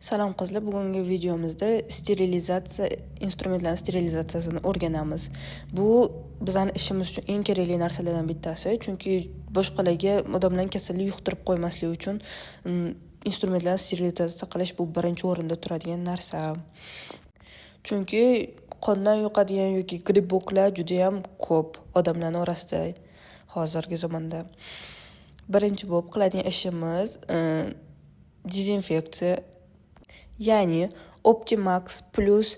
Salom, qizlar, bugungi videomizda sterilizatsiya, instrumentlarni sterilizatsiyasini o'rganamiz. Bu bizani ishimiz uchun eng kerakli narsalardan bittasi, chunki boshqalarga, odamlarni kasallik yuqtirib qo'ymaslik uchun instrumentlarni sterilizatsiya qilish bu birinchi o'rinda turadigan narsa. Chunki qondan yuqadigan yoki грибок lar judayam ko'p odamlarni orasida hozirgi zamonda. Birinchi bo'lib qiladigan ishimiz dezinfeksiya, ya'ni Optimax Plus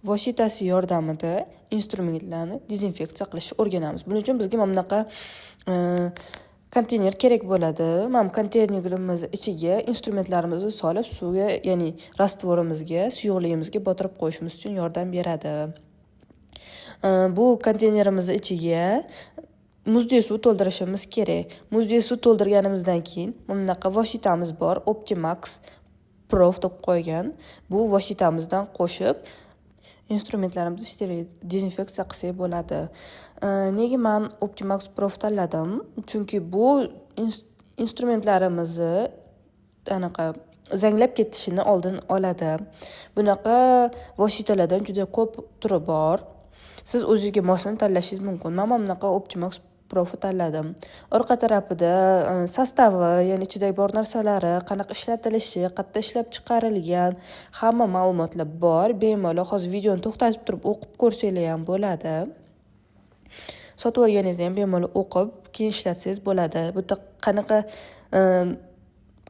vositasi yordamida instrumentlarni dezinfeksiya qilishni o'rganamiz. Buning uchun bizga mana bunaqa konteyner kerak bo'ladi. Mana bu konteynerimiz ichiga instrumentlarimizni solib, suvga, ya'ni раствор imizga, suyuqligimizga botirib qo'yishimiz uchun yordam beradi. Bu konteynerimizni ichiga muzdek suv to'ldirishimiz kerak. Muzdek suv to'ldirganimizdan keyin mana bunaqa vositamiz bor, Optimax Prof deb qo'ygan. Bu vositamizdan qo'shib instrumentlarimizni steril dezinfeksiya qilsak bo'ladi. Nega man Optimax Prof tanladim? Chunki bu instrumentlarimizni anaqa zanglab ketishini oldini oladi. Bunaqa vositalardan juda ko'p turi bor. Siz o'zingizga mosini tanlashingiz mumkin. Man mana bunaqa Optimax Profni tanladim. Orqa tarafida состав i, ya'ni ichidagi bor narsalari, qanaqa ishlatilishi, qayerda ishlab chiqarilgan, hamma ma'lumotlar bor. Bemalol hozir videoni to'xtatib turib o'qib ko'rsanglar ham bo'ladi. Sotib olganingizda ham bemalol o'qib, keyin ishlatsangiz bo'ladi. Bu yerda qanaqa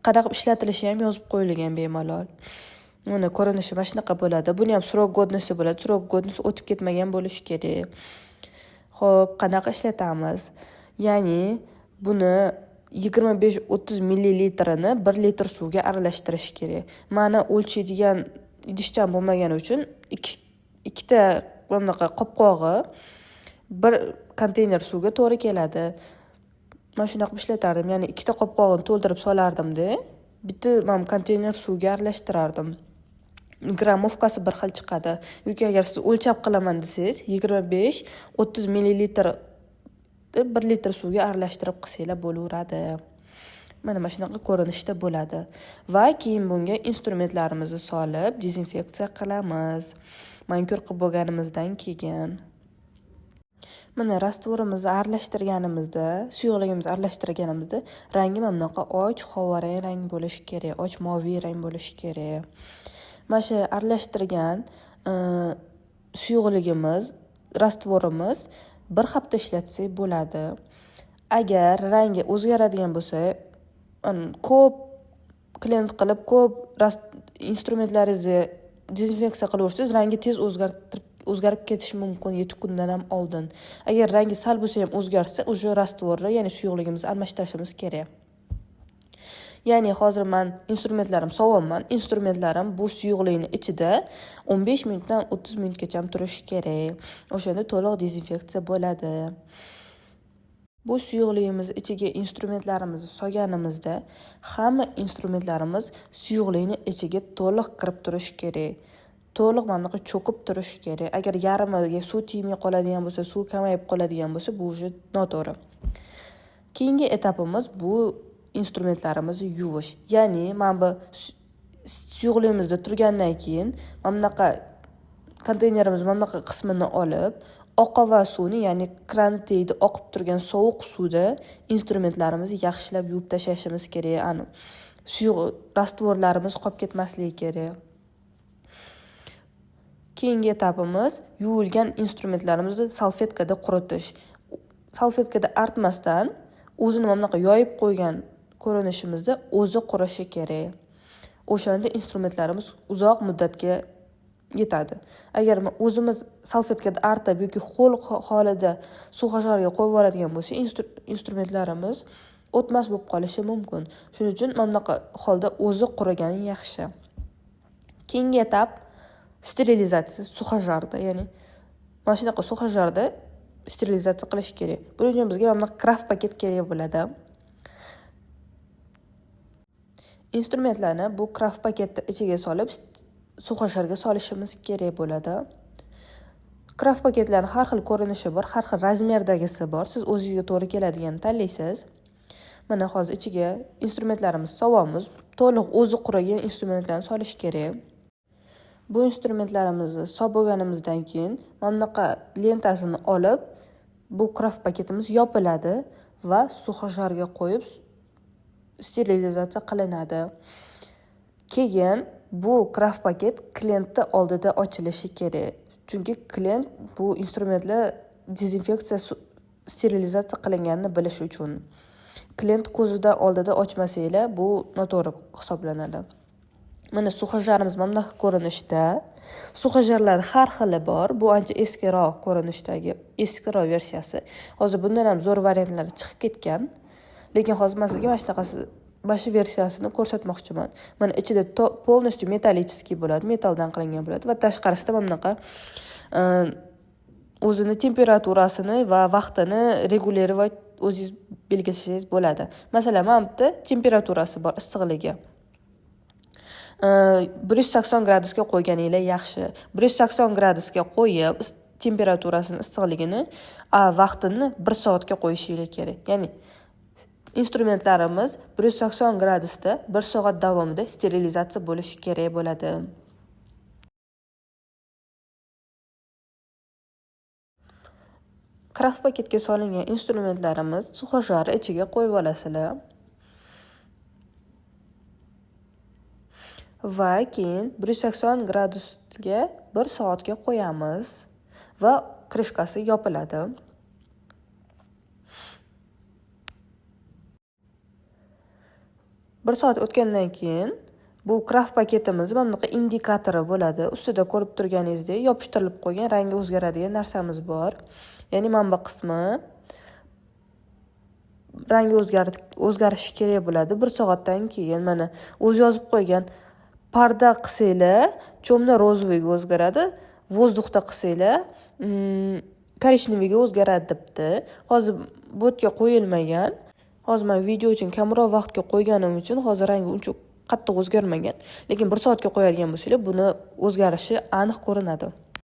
qilib ishlatilishi ham yozib qo'yilgan bemalol. Mana, ko'rinishi mana shunaqa bo'ladi. Buni ham срок годности bo'ladi. Срок годности o'tib ketmagan bo'lishi kerak. Xo'p, qanaqa ishlatamiz? Ya'ni buni 25-30 millilitrini 1 litr suvga aralashtirish kerak. Mani o'lchaydigan idishcham bo'lmagani uchun ikkita mana bunaqa qopqog'i bir konteyner suvga to'g'ri keladi. Man shunaqa qilib ishlatardim, ya'ni ikkita qopqog'ini to'ldirib solardimda, bitta mana bu konteyner suvga aralashtirardim. Граммовка si bir xil chiqadi. Yoki agar siz o'lchab qilaman desangiz, 25-30 millilitr 1 litr suvga aralashtirib qilsanglar bo'laveradi. Mana shunaqa ko'rinishda bo'ladi. Va keyin bunga instrumentlarimizni solib dezinfeksiya qilamiz manikyur qilib bo'lganimizdan keyin. Mana, раствор imizni aralashtirganimizda, suyuqligimizni aralashtirganimizda rangi mana bunaqa och xovarang rang bo'lishi kerak, och moviy rang bo'lishi kerak. Mana shu aralashtirgan suyuqligimiz, раствор imiz bir hafta ishlatsak bo'ladi. Agar rangi o'zgaradigan bo'lsa, ko'p клиент qilib, ko'p instrumentlaringizni dezinfeksiya qilaversangiz, rangi tez o'zgarib ketishi mumkin 7 kundan ham oldin. Agar rangi sal bo'lsa ham o'zgarsa, уже раствор ni, ya'ni suyuqligimizni almashtirishimiz kerak. Ya'ni hozir man instrumentlarim sovyapman. Instrumentlarim bu suyuqlikni ichida 15 minutdan 30 minutgacha turishi kerak. O'shanda to'liq dezinfeksiya bo'ladi. Bu suyuqligimiz ichiga instrumentlarimizni solganimizda hamma instrumentlarimiz suyuqlikni ichiga to'liq kirib turishi kerak, to'liq mana bunaqa cho'kib turishi kerak. Agar yarmiga suv tegmay qoladigan bo'lsa, suv kamayib qoladigan bo'lsa, bu уже noto'g'ri. Keyingi etapimiz bu instrumentlarimizni yuvish. Ya'ni mana bu suyuqligimizda turgandan keyin mana bunaqa konteynerimiz mana bunaqa qismini olib, oqova suvni, ya'ni kran tagida oqib turgan sovuq suvda instrumentlarimizni yaxshilab yuvib tashlashimiz kerak. Ani suyuq раствор larimiz qolib ketmasligi kerak. Keyingi etapimiz yuvilgan instrumentlarimizni salfetkada quritish. Salfetkada artmasdan, o'zini mana bunaqa yoyib qo'ygan ko'rinishimizda o'zi qurishi kerak. O'shanda instrumentlarimiz uzoq muddatga yetadi. Agar o'zimiz salfetkada artib yoki ho'l holida сухожар ga qo'yib yuboradigan bo'lsak, instrumentlarimiz o'tmas bo'lib qolishi mumkin. Shuning uchun mana bunaqa holda o'zi qurigani yaxshi. Keyingi etap sterilizatsiya сухожар da, ya'ni mana shunaqa сухожар da sterilizatsiya qilish kerak. Buning uchun bizga mana bunaqa kraft paket kerak bo'ladi. Instrumentlarni bu kraft paketni ichiga solib, сухожар ga solishimiz kerak bo'ladi. Kraft paketlarni har xil ko'rinishi bor, har xil размер dagisi bor. Siz o'zingizga to'g'ri keladiganini tanlaysiz. Mana, hozir ichiga instrumentlarimizni solyapmiz. to'liq o'zi qurigan instrumentlarni solish kerak. Bu instrumentlarimizni solib bo'lganimizdan keyin mana bunaqa lentasini olib, bu kraft paketimiz yopiladi va сухожар ga qo'yib sterilizatsiya qilinadi. Keyin bu kraft paket klientni oldida ochilishi kerak. Chunki klient bu instrumentlar dezinfeksiya sterilizatsiya qilinganini bilish uchun. Klient ko'zidan oldida ochmasanglar, bu noto'g'ri hisoblanadi. Mana сухожар imiz mana bunaqa ko'rinishda. Сухожар lar har xili bor. Bu ancha eskiroq ko'rinishdagi, eskiroq versiyasi. Hozir bundan ham zo'r variantlari chiqib ketgan. Lekin hozir men sizga mana shunaqasi, mana shu versiyasini ko'rsatmoqchiman. Mana ichida полностью металлический bo'ladi, metalldan qilingan bo'ladi va tashqarisida mana bunaqa o'zini temperaturasini va vaqtini регулировать o'zingiz belgilasangiz bo'ladi. Masalan, mana bu yerda temperaturasi bor, issiqligi. 180 gradusga qo'yganinglar yaxshi. 180 gradusga qo'yib temperaturasini, issiqligini, vaqtini 1 soatga qo'yishinglar kerak. Ya'ni instrumentlarimiz 180 gradusda 1 soat davomida sterilizatsiya bo'lishi kerak bo'ladi. Kraft paketga solingan instrumentlarimiz сухожар ichiga qo'yib olasizlar. Va keyin 180 gradusga 1 soatga qo'yamiz va крышка si yopiladi. Bir soat o'tgandan keyin bu kraft paketimiz mana bunaqa indikatori bo'ladi. Ustida ko'rib turganingizdek yopishtirilib qo'ygan, rangi o'zgaradigan narsamiz bor. Ya'ni mana bu qismi rangi o'zgarishi kerak bo'ladi. 1 soatdan keyin mana o'zi yozib qo'ygan, parda qilsanglar темно розовый ga o'zgaradi, воздух da qilsanglar коричневый ga o'zgaradi debdi. Hozir bu yerga qo'yilmagan. Hozir men video uchun kamroq vaqtga qo'yganim uchun hozir rangi uncha qattiq o'zgarmagan, lekin 1 soatga qo'yadigan bo'lsanglar, buni o'zgarishi aniq ko'rinadi.